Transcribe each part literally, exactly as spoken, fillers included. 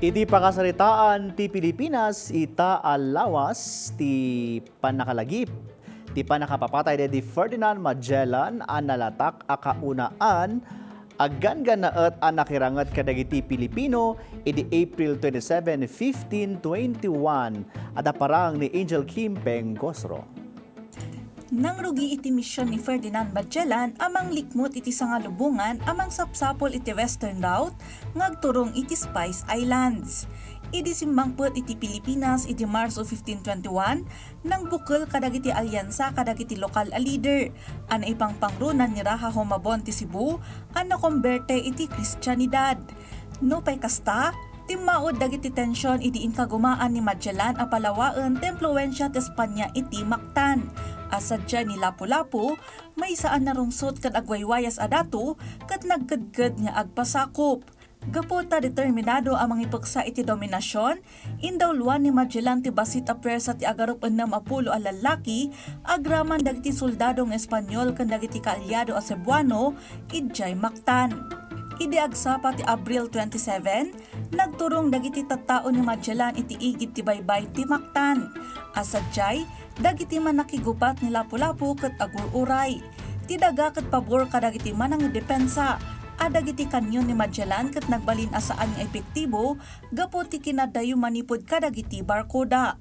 Iti pakasaritaan ti Pilipinas, ita a lawas ti pannakalagip ti pannakapapatay daydi Ferdinand Magellan a nalatak a kaunaan a ganggannaet a nakiranget kadagiti Pilipino idi April twenty-seven, fifteen twenty-one. Adda parang ni Angel Kim Pengosro. Nangrugi iti mision ni Ferdinand Magellan a manglikmut iti sangalubongan a mangsapsapul iti Western Route nga agturong iti Spice Islands. Idi simmangpet iti Pilipinas idi Marso fifteen twenty-one, nangbukel kadagiti alyansa kadagiti lokal a leader a naipangpangronan ni Raja Humabon ti Cebu a nakomberte iti Kristianidad. Nupay kasta, timmaud dagiti tension idi inkagumaan ni Magellan a palawaen ti impluensia ti Espanya iti Mactan. A sadiay ni Lapu-Lapu, maysa a narungsot ken agwaywayas a dato ket nagkedked nga agpasakop. Gapu ta determinado a mangipeksa iti dominasion, indawluan ni Magellan ti bassit a puwersa ti agarup ennem a pulo a lallaki agraman dagiti soldado nga Espanyol ken dagiti kaalyado a Cebuano idiay Mactan. Idi agsapa ti Abril twenty-seven, nagturong dagiti tattao ni Magellan iti igid ti baybay ti Mactan. A sadiay, dagiti mannakigubat ni Lapu-Lapu ket agur-uray. Ti daga ket pabor kadagiti manangdepensa a dagiti kanyon ni Magellan ket nagbalin a saan nga epektibo gapu ti kinadayo manipud kadagiti barkoda.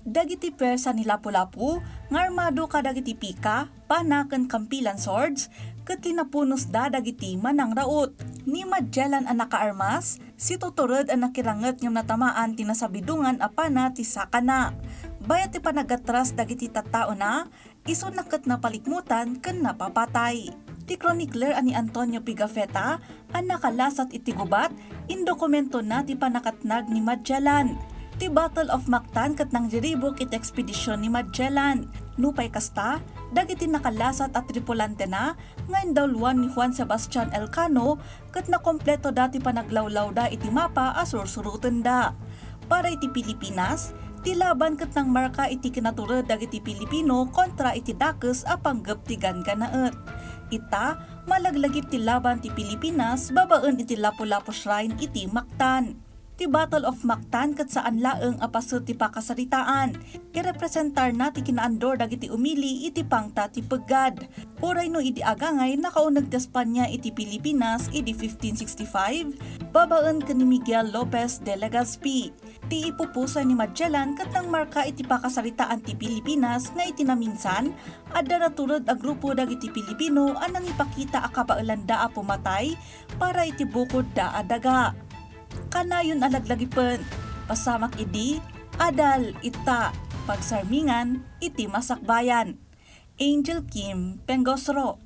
Dagiti puwersa ni Lapu-Lapu nga armado kadagiti pika, pana ken kampilan swords ket kinapunosda dagiti manangraut. Ni Magellan a nakaarmas, situtured a nakiranget ngem natamaan ti nasabidongan a pana ti sakana. Bayat ti panagatras dagiti tattaona, isuna ket napalikmutan ken napapatay. Ti chronicler a ni Antonio Pigafetta a nakalasat iti gubat, indokumentona ti pannakatnag ni Magellan. Ti Battle of Mactan ket nangriribuk iti ekspedision ni Magellan. Nupay kasta, dagiti nakalasat a tripulantena nga indawluan ni Juan Sebastian Elcano ket nakompletoda ti panaglawlawda iti mapa a sursurotenda. Para iti Pilipinas, ti laban ket nangmarka iti kinatured dagiti Pilipino kontra iti dakes a panggep ti ganggannaet. Ita, malaglagip ti laban ti Pilipinas babaen iti Lapu-Lapu Shrine iti Mactan. Ti Battle of Mactan ket saan laeng a paset ti pakasaritaan. Irepresentarna ti kinaandor dagiti umili iti pangta ti peggad. Uray no idi agangay nakauneg ti Espanya iti Pilipinas idi fifteen sixty-five, babaen ken ni Miguel Lopez de Legazpi. Ti ipupusa ni Magellan ket nangmarka iti pakasaritaan ti Pilipinas nga iti naminsan, adda natured a grupo dagiti Pilipino a nangipakita a kabaelanda a pumatay para iti bukodda a daga. Kanayon a laglagipen, pasamak idi, adal, ita, pagsarmingan, iti masakbayan. Angel Kim Pengosro.